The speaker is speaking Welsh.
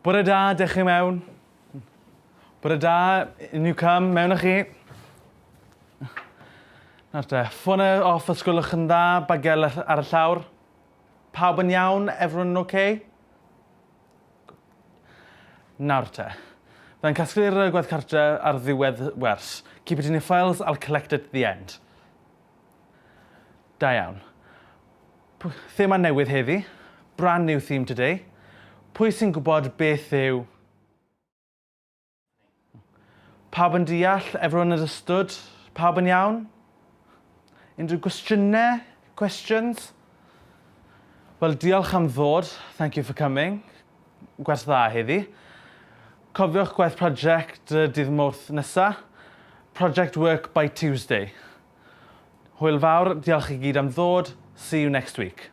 Bore da, dewch chi mewn. Bore da, in you come, mewn â chi. Nawr te, ffonau off os gwelwch yn dda, bagiau ar y llawr. Pawb yn iawn? Everyone okay? Nawr te. Byddai'n casglu'r gwaith cartre ar ddiwedd wers. Keep it in your files, I'll collect it at the end. Da iawn. Thema newydd heddi. Brand new theme today. Pwy sy'n gwybod beth yw... Pawb yn deall? Everyone understood? Pawb yn iawn? Unrhyw gwestiynau? Questions? Wel, diolch am ddod. Thank you for coming. Gwers dda heddi. Cofiwch gwaith prosiect dydd Mawrth nesa. Project work by Tuesday. Hwyl fawr, diolch i gyd am ddod. See you next week.